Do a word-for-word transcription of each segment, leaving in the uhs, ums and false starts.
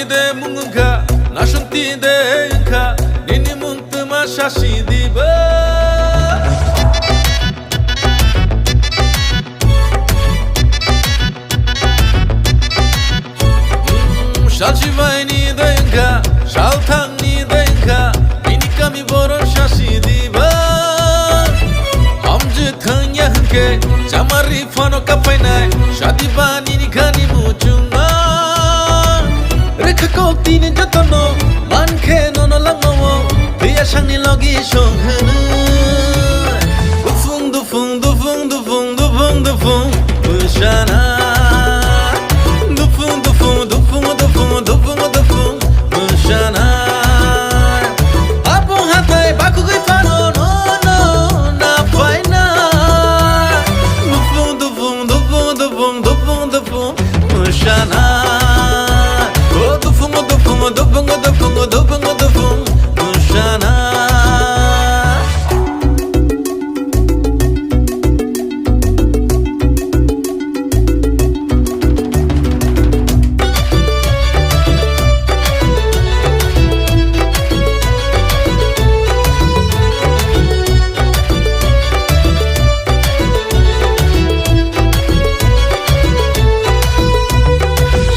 De mung wngkha, nasanti de wngkha, nini mung twma sasi diba. Salchibai ni de wngkha, salthang ni de wngkha, bini kami borok sasi diba. Hamjwk thangya hwnkhe, chamari phano kapainai, sadi bani ni khani muchungma. Rwkha kok tini jotono, mankhe nono langmao, twiya sangni logi song hwnwi. Dufung, dufung, dufung, dufung, dufung, dufung, mwsana. Dufung, dufung, dufung, dufung, dufung, dufung, mwsana. Apung hatai bakugwi phano nono na phaina. Dufung, dufung, dufung, dufung, dufung, dufung, mwsana. O dufung, dufung, dufung, dufung, dufung, dufung, mwsana.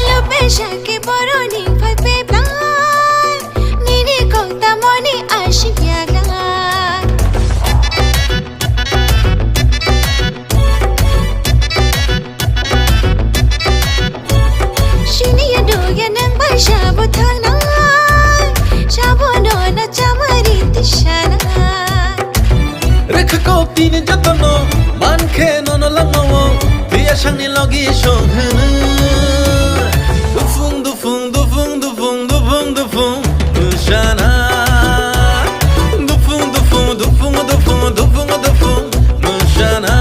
Lupesha ke boroni phal pe plan, nini kok tamoni ashiya glan. Sini ya do ya nang bai sabo thangnai, sabo no na chamari tishanai. Rwkha kok tini jotono, mankhe nono langmao, twiya sangni logi song hwnwi. Dufung, dufung, dufung, dufung, dufung, dufung, mwsana. Dufung, dufung, dufung, dufung, dufung, dufung, mwsana.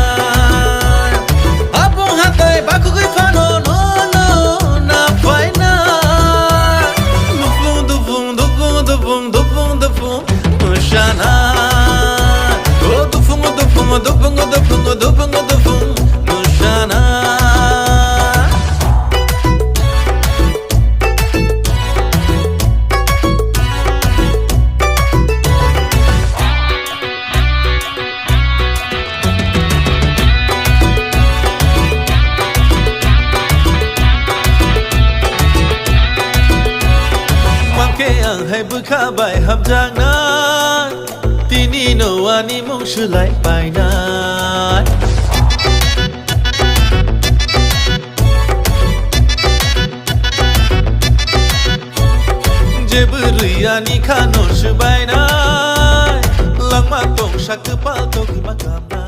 Apung hatai bakugwi phano nono na phaina. Dufung, dufung, dufung, dufung, dufung, dufung, mwsana. O dufung, dufung, dufung, dufung, dufung, dufung, mwsana. Mankhe ang hai bwkha bai hamjakna, tini no ani mung swlai painai. Je bwrwi ani khano swbainai, langma tongsa kwpal togwi ma kamnai.